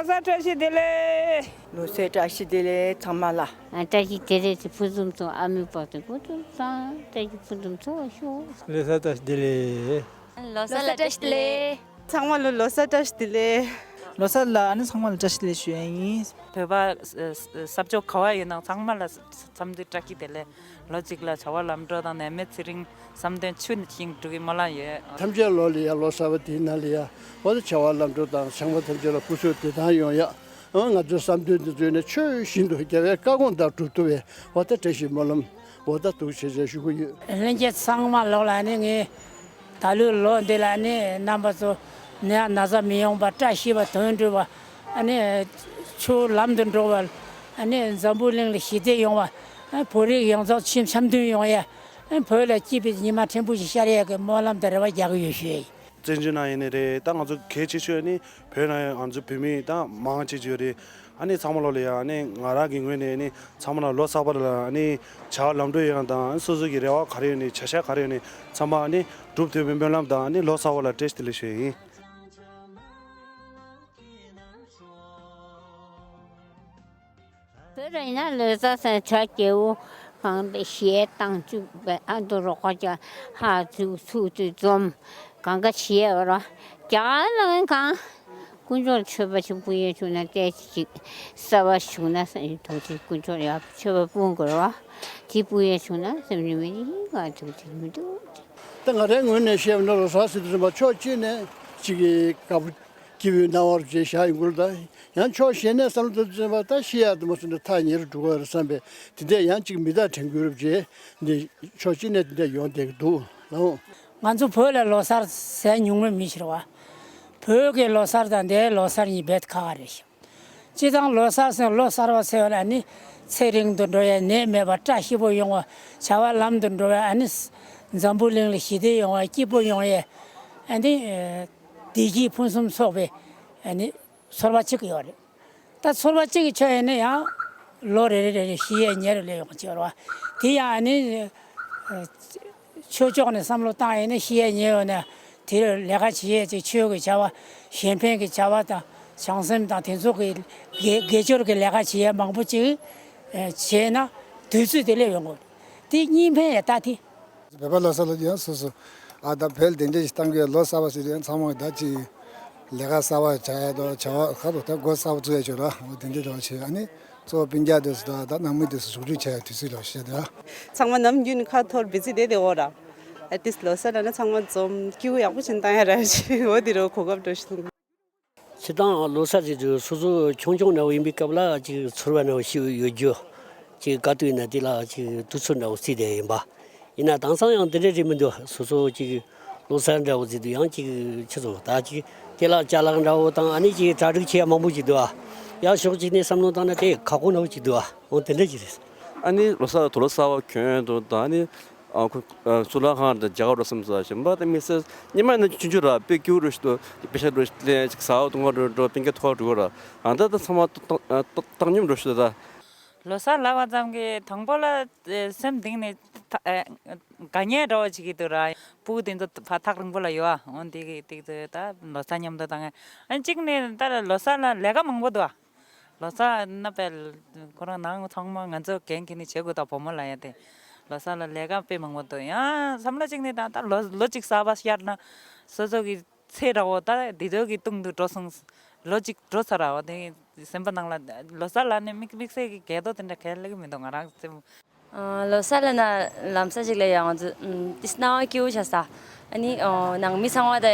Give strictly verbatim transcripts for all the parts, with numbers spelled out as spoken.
ལོ་གསར་བཀྲ་ཤིས་བདེ་ལེགས། ལོ་གསར་བཀྲ་ཤིས་བདེ་ལེགས་ཚང་མ་ལ། ཨ། བཀྲ་ཤིས་བདེ་ལེགས། ཕུན་སུམ་ཚོགས། ཨ་མའི་བར་དུ་ཕུན་སུམ་ཚོགས། བཀྲ་ཤིས་ཕུན་སུམ་ཚོགས་ཤོག། ལོ་གསར་བཀྲ་ཤིས་བདེ་ལེགས། ལོ་གསར་ལ་བཀྲ་ཤིས་བདེ་ལེགས། ཚང་མ་ལ་ལོ་གསར་བཀྲ་ཤིས་བདེ་ལེགས། ལོ་གསར་ལ་ཨ་ནི་ཚང་མ་ལ་བཀྲ་ཤིས་བདེ་ལེགས་ཞུ་ཡ་ཡིན། བོད་པ་ས་ས་ཕྱོགས་ག་བ་ཡོད་ན་ཚང་མ་ལ་འཚམས་འདྲི་བཀྲ་ཤིས་བདེ་ལེགས། ལོ་གཅིག་ལ་བྱ་བ་ལམ་འགྲོ་དང་ནད་མེད་ཚེ་རིང་། བསམ་དོན་ཆུ་བཞིན་འགྲུབ་པའི་སྨོན་ལམ་ཡོད། ཐམས་ཅད་ལོ་ལ་ཡ་ལོ་གསར་པ་དེའི་ནང་ལ་ཡ་འོ་ད་བྱ་བ་ལམ་འགྲོ་དང་བྱང་པ་ཐམས་ཅད་ལ་སྐུ་གཟུགས་བདེ་ཐང་ཡོང་ཡ། འོ་ང་ཚོའི་བསམ་དོན་འདི་ཚོ་ནི་ཆོས་བཞིན་དུ་རྒྱལ་བའི་བཀའ་དགོངས་ལྟར་འགྲུབ་ཐུབ་པའི་འོ་ད་བཀྲ་ཤིས་སྨོན་ལམ་འོ་ད་འདུག་བྱས་བྱས་ཞུ་གི་ཡོད། ལྷན་རྒྱས་ཚང་མ་ལོག་ལ་ནི་ངས་ད་ལོའི་ལོ་འདི་ལ་ནི་རྣམ་པ་ཚོ་ནད་ན་ཚ་མི་ཡོང་བ། བཀྲ་ཤིས་པ། དོན་འགྲུབ་པ། ཨ་ནི་ཆོས་ལམ་དུ་འགྲོ་བ། ཨ་ནི་འཛམ་བུ་གླིང་ལ་ཞི་བདེ་ཡོང་བ། བོད་རིགས་ཡོངས་རྫོགས་ཆོས་འཆམ་མཐུན་ཡོང་ཡ། བོད་ལ་སྐྱིད་པའི་ཉི་མ་ཕྲན་བུ་ཞིག་ཤར་ཡས་ཀྱི་སྨོན་ལམ་དང་རེ་བ་རྒྱག་གི་ཡོད་ཞུ་ཡ་ཡིན། བཙན་བྱོལ་ནང་ཡིན་ནི་རེད། ད་ང་ཚོ་གལ་ཆེ་ཤོས་ནི་བོད་ནང་ཡང་ང་ཚོ་བོད་མི་ད་མང་ཆེ་ཆེ་རེད། ཨ་ནི་ཚང་མ་ལོ་ལ་ཡ་ཨ་ནི་ང་རང་གི་ངོས་ནས་ནི་ཚང་མ་ལ་ལོ་གསར་པ་ལ་ཨ་ནི་བྱ་བ་ལམ་འགྲོ་ཡོང་དང་སོ་སོ་གི་རེ་བ་ག་རེ་ཡོད་ནི་བྱ་བཞག་ག་རེ་ཡོད་ནི་ཚང་མ་ཨ་ནི་འགྲུབ་ཐུབ་པའི་སྨོན་ལམ་དང་ཨ་ནི་ལོ་གསར་པ་ལ་བཀྲ་ཤིས་བདེ་ལེགས་ཞུ་ཡ་ཡིན། བོད་ལ་ཡིན་ན་ལོ་གསར་ཟེར་བྱ་སྐྱེ་བོ་གང་པའི་གཞས་བཏང་བཅུག་པའི་ཨ་མདོ་རོགས་པ་ཅག་ཧ་ཚུགས་ཚུགས་དུས་འཛོམས་གང་ག་བྱེད་ཡ་བར་རྒྱ་གར་ལ་གང་དཀོན་མཆོག་མཆོད་པ་ཅིག་ཕུལ་ཡས་བྱུང་ན་ཏོག་ཙམ་ཅིག་གསར་པ་བྱུང་ན་ཐུགས་རྗེ་དཀོན་མཆོག་ཡ་མཆོད་པ་སྤུངས་དགོས་ར་བ་དེ་ཕུལ་ཡས་བྱུང་ན་སེམས་ནི་མི་ཡིན་ག་ཐུགས་རྗེ་མི་འདུག་ད་ང་རའི་ངོས་ནས་བཤད་པ་ན་ལོ་གསར་ཟེར་དུས་ཙམ་པ་ཕྱོགས་གཅིག་ནས་གཅིག་གི་དགའ་པོ་སྐྱིད་པོའི་སྣང་བ་རུ་བྱས་བཞག་ཡོང་གི་རེད། ད་ཡང་ཕྱོགས་གཞན་ནས་བསམ་བློ་བཏང་དུས་ཙམ་པ་ད་ཤི་ཡག་དུ་མ་སོང་ན་ཐག་ཉེ་རུ་འགྲོ་གི་རེད་བསམ་པས་དེ་འདྲས་ཡང་གཅིག་མི་རྟག་དྲན་དགོས་རབས་བྱས་འདི་ཕྱོགས་གཅིག་ནས་དེ་འདྲས་ཡོང་བསྡད་ཀྱི་འདུག་ལགས། ང་ཚོ་བོད་ལ་ལོ་གསར་ཟེར་ཉུང་མོ་མི་ཤེས་རེད་བ། བོད་ཀྱི་ལོ་གསར་དང་འདིའི་ལོ་གསར་གཉིས་རྦད་ཁག་ཁག་རེད་ཤག་སྤྱིར་བཏང་ལོ་གསར་ཟེར་ལོ་གསར་བ་ཟེར་བ་ལ་ནི་ཚེ་རིང་དུ་འགྲོ་ཡ། ནད་མེད་པ། བཀྲ་ཤིས་པོ་ཡོང་བ། བྱ་བ་ལམ་དུ་འགྲོ་བ། ཨ་ནི་འཛམ་བུ་གླིང་ལ་ཞི་བདེ་ཡོང་བ། སྐྱིད་པོ་ཡོང་ཡ། ཨ་ནི་བདེ་སྐྱིད་ཕུན་སུམ་ཚོགས་པའི་ཨ་ནི་ཚོར་བ་གཅིག་ཡོད་རེད། ད་ཚོར་བ་གཅིག་གི་ཆ་ཡིན་ན་ཡང་ལོ་རེ་རེ་རེ་རེ་ཞི་ཡ་ཉེ་རུ་སླེབས་ཡོང་གི་ཡོད་རེད་བ། དེ་ཡང་ཨ་ནི་ཆོས་ཕྱོགས་ནས་བསམ་བློ་བཏང་ཡིན་ན་ཤི་ཡ་ཉེ་ཡོད་ན་དེར་ལས་ཀ་བྱེད་ཡས་ཅིག་ཆོས་ཀྱི་བྱ་བ་གཞན་ཕན་གྱི་བྱ་བ་དང་བྱང་སེམས་དང་དེ་ཚོ་གི་དགེ་དགེ་སྦྱོར་གྱི་ལས་ཀ་བྱེད་ཡས་མང་པོ་ཅིག་བྱས་ན་དུས་ཚོད་དེ་སླེབས་ཡོང་གི་རེད། དེ་གཉིས་ཕན་ཡང་ལྟ་དེ། བོད་པ་ལོ་གསར་ལ་ཡང་སོ་སོ་ཨ་ད་བོད་དེ་འདྲས་ཞིག་བཏང་གི་ལོ་གསར་བ་ཟེར་དུས་ཡང་ཚང་མ་ད་ཅིག་ལས་ཀ་གསར་བ་བྱ་ཡ་དང་བྱ་བ་ཁ་ཐོག་ད་སྒོ་གསར་བ་བཙུགས་ཡ་ཆོག་ར། འོ་དེ་འདྲས་ལོ་བྱེད་ཨ་ནི། གཙོ་བོ་སྤུན་ཀྱག་དེ་ཚོ་དང་ད་ནང་མི་དེ་ཚོ་ཟུག་འཇུག་བྱ་ཡ་དུས་ཚོད་ལོ་བཤད་དེ་ར། ཚང་མ་ནམ་རྒྱུན་ཁ་འཐོར་བི་ཛི་བསྡད་དེ་འོ་ར། ཨ་ཏིས་ལོ་གསར་ལ་ན་ཚང་མ་འཛོམས་སྐྱིད་པོ་ཡག་པོ་ཕྱིན་བཏང་ཡ་ར་ཞེས་འོ་དེ་རུ་གོ་སྐབས་འགྲོ་ཞིག་སོང་། སྤྱིར་བཏང་ལོ་གསར་ཟེར་དུས་སོ་སོ་ཆུང་ཆུང་འདྲ་བོ་ཡིན་པའི་སྐབས་ལ་ཅིག་ཚོར་བ་འདྲ་བོ་ཞིག་ཡོད་རྒྱུ། ཅིག་དཀའ་སྡུག་ཡིན་ན་དེ་ལ་ཅིག་དུས་ཚོད་འདྲ་བོ་བརྩིས་ཏེ་ཡིན་པ། ཡིན་ན་དེང་སང་ཡང་དེ་འདྲ་རེད་མི་འདུག་སོ་སོ་ཅིག་ལོ་གསར་འདྲ་བོ་ཟེར་དུས་ཡང་ཅིག་ཁྱེད་ཚོ་ད་ཅིག་དེ་ལ་ཅ་ལག་འདྲ་བོ་དང་ཨ་ནི་ཅིག་གྲ་སྒྲིག་བྱེད་ཡ་མང་པོ་ཅིག་འདུག་ཨ། ཡང་ཕྱོགས་གཅིག་ནས་བསམ་བློ་བཏང་ན་དེ་ཁག་པོ་འདྲ་བོ་ཅིག་འདུག་ཨ། འོ་དེ་འདྲ་ཅིག་རེད། ཨ་ནི་ལོ་གསར་དུ་ལོ་གསར་པ་གྱོན་འདུག་ད་ཨ་ནི་ཨ་ཁོ་ཨ་གཙུག་ལག་ཁང་དང་རྒྱ་གར་འགྲོ་བསམ་ས་ཞིམ་པ་དང་དམིགས་བསལ་ཉི་མ་ནི་ཆུང་ཆུང་ར་དཔེ་སྐྱིད་པོ་འགྲོ་ཞིག་འདུག་དཔེ་ཆ་འགྲོ་ཞིག་ལེན་ཅིག་ཟ་བ་འཐུང་བ་འགྲོ་འགྲོ་སྤུན་ཀྱག་ཐོག་འགྲོ་ར། ཨ་ད་ད་ཚང་མ་བཏང་བཏང་བཏང་སྙོམས་འགྲོ་ཞིག་འདུག་ད། ལོ་གསར་ལབ་པ་ཙམ་གྱིས་དང་པོ་ལ་ཨེ་སེམས་གཏིང་ནས་ཐ་ཨེ་དགའ་ཉེ་འདྲ་བོ་བྱེད་ཀྱི་འདུག་ར། སྤུ་གུ་དེ་ཚོ་ཕ་ཐག་རིང་པོ་ལ་ཡོད་ཨ། འོ་འདི་གི་ཏིག་ཏིག་ད་ལོ་གསར་མཉམ་དུ་བཏང་ཨ། གཅིག་ནས་ད་ལོ་གསར་ལ་ལས་ཀ་མང་པོ་འདུག་ཨ། ལོ་གསར་ན་དཔེ་ཁོ་རང་ནང་ཚང་མ་ང་ཚོ་འགན་འཁྱེར་ནས་བྱེད་དགོས་ད་བུ་མོ་ལ་ཡ་དེ། ལོ་གསར་ལ་ལས་ཀ་དཔེ་མང་པོ་འདུག་ཡང་བསམ་བློ་གཅིག་ནས་ད་ད་ལོ་ལོ་གཅིག་གསར་པ་ཤར་ན་སོ་སོ་གི་ཚེ་ར་བོ་ད་འདི་ཚོ་གི་སྟེང་དུ་འགྲོ་སོང་། ལོ་གཅིག་འགྲོ་ཚར་ར་བ་དེ་སེམས་པ་ནང་ལ་ལོ་གསར་ལ་ནི་དམིགས་དམིགས་བསལ་གྱི་འགལ་ཟླ་དེ་འདྲ་གང་ཡང་སླེབས་ཀྱི་མི་འདུག་ང་རང་སེམས། ཨ་ལོ་གསར་ལ་ན་ལམ་སང་ཅིག་ལ་ཡང་ང་ཚོ་ཨམ་ཏིས་སྣང་བ་སྐྱིད་པོ་བྱ་ས། ཨ་ནི་ཨོ་ནང་མི་ཚང་མ་ད་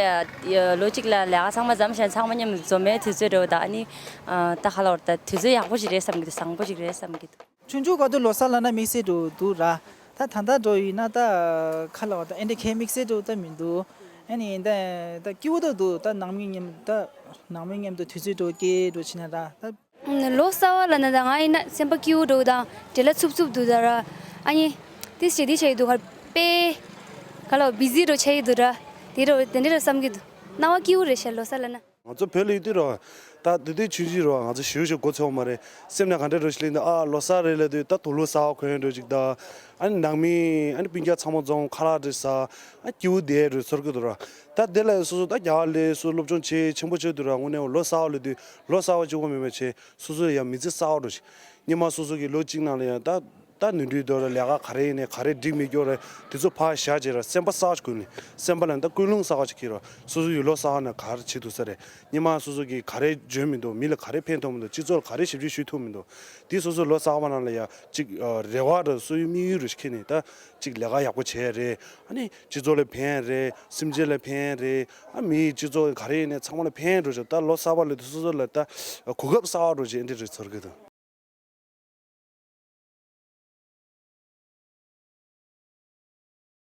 ཡ་ལོ་གཅིག་ལ་ལས་ཀ་ཚང་མ་མཚམས་བཞག་ཚང་མ་མཉམ་དུ་འཛོམས་པའི་དུས་ཚོད་འགྲོ་ད། ཨ་ནི་ཨ་ད་ཁ་ལོར་ད་དུས་ཚོད་ཡག་པོ་ཞིག་རེད་བསམ་གྱི་འདུག་བཟང་པོ་ཞིག་རེད་བསམ་གྱི་འདུག་ཆུང་ཆུང་སྐབས་དུ་ལོ་གསར་ལབ་ན་དམིགས་བསལ་འགྲོ་འདུག་ར། ད་ད་ལྟ་འགྲོ་ཡིན་ན་ད་ཁ་ལ་བ་ད་ཨེ་འདྲ་ཁའི་དམིགས་བསལ་འགྲོ་ད་མི་འདུག་ཨ་ནི་ད་ད་སྐྱིད་པོ་ད་འདུག་ད་ནང་མི་མཉམ་ད་ནང་མི་མཉམ་དུ་དུས་ཚོད་འགྲོ་སྐྱེལ་འགྲོ་ཕྱིན་ན་ར་ད། ལོ་གསར་བ་ལབ་ན་ད་ང་ཡིན་ན་སེམས་པ་སྐྱིད་པོ་འགྲོ་དང་བྲེལ་བ་འཚུབ་འཚུབ་འདུག་ད་ར། ཨ་ནི་དེ་བྱེད་དེ་བྱེད་ཀྱི་འདུག་ག་དཔེ་ག་ལ་བ་བི་ཛི་འགྲོ་བྱེད་ཀྱི་འདུག་ར། དེ་འགྲོ་དེ་འདྲ་ར་བསམ་གྱི་འདུག་སྣང་བ་སྐྱིད་པོ་རེད་ཤག་ལོ་གསར་ལབ་ན། ང་ཚོ་བོད་ལ་ཡོད་དུས་རོ། ད་དེ་དུས་ཆུང་ཆུང་རོ། ང་ཚོ་ཞུ་ཞུ་མགོ་ཚོས་མ་རེད། སེམས་ནས་ག་འདྲ་རོ་ཞིག་ལེན་འདུག་ཨ་ལོ་གསར་རེད་ལབ་དུས་ད་དུག་ལོག་གསར་པ་གོན་འགྲོ་ཅིག་ད། ཨ་ནི་ནང་མི་ཨ་ནི་སྤུན་ཀྱག་ཚང་མ་འཛོམས་ཁ་ལག་འདྲ་ཟ། ཨ་སྐྱིད་པོ་བསྡད་རེད་ཚོར་གི་འདུག་ར། ད་དེ་ལ་སོ་སོ་ད་རྒྱ་གར་ལ་སོ་སློབ་སྦྱོང་བྱེད་ཆེན་པོ་བྱེད་འདུག་ར། དངོས་གནས་ལོ་གསར་པ་ལབ་དུས་ལོ་གསར་པ་གཅིག་པོ་མིན་པ་བྱས་སོ་སོ་ཡང་མི་ཚེ་གསར་པ་འགྲོ་ཞིག་སྔོན་མ་སོ་སོ་གི་ལོ་གཅིག་ནང་ལ་ཡང་ད། ད་ནོར་འཁྲུལ་དོར་ལས་ཀ་ག་རེ་ཡིན་ནའི་ག་རེ་འགྲིག་མི་འགྱུར་རེད། དེ་ཚོ་ཕར་བཞག་བྱས་ར་སེམས་པ་གསར་པ་ཞིག་དགོས་ནི། སེམས་པ་ལ་ད་ཀུན་སློང་གསར་པ་ཞིག་འཁྱེར་ར། སོ་སོ་ཡི་ལོ་གསར་པ་ནང་ག་རེ་བྱེད་ཐུབ་ས་རེད། སྔོན་མ་སོ་སོ་གིས་ག་རེ་འཇོན་མི་འདུག་མི་ལ་ག་རེ་ཕན་ཐོགས་མི་འདུག་སྤྱི་ཚོགས་ལ་ག་རེ་ཞབས་ཕྱི་ཞུ་ཐུབ་མི་འདུག་དེ་སོ་སོ་ལོ་གསར་པ་ནང་ལ་ཡ་གཅིག་རེ་བ་ར་སོ་སོའི་དམིགས་ཡུལ་རུ་ཞིག་འཁྱེར་ནས་ད་གཅིག་ལས་ཀ་ཡག་པོ་བྱས་རེད། ཨ་ནི་སྤྱི་ཚོགས་ལ་ཕན་རེད། སེམས་ཅན་ལ་ཕན་རེད། ཨ་མི་སྤྱི་ཚོགས་ག་རེ་ཡིན་ནའི་ཚང་མ་ལ་ཕན་འགྲོ་ཞིག་ད་ལོ་གསར་པ་ལབ་དུས་སོ་སོ་ལ་ད་གོ་སྐབས་གསར་པ་འགྲོ་ཞིག་ཨེ་འདྲ་རེད་ཚོར་གི་འདུག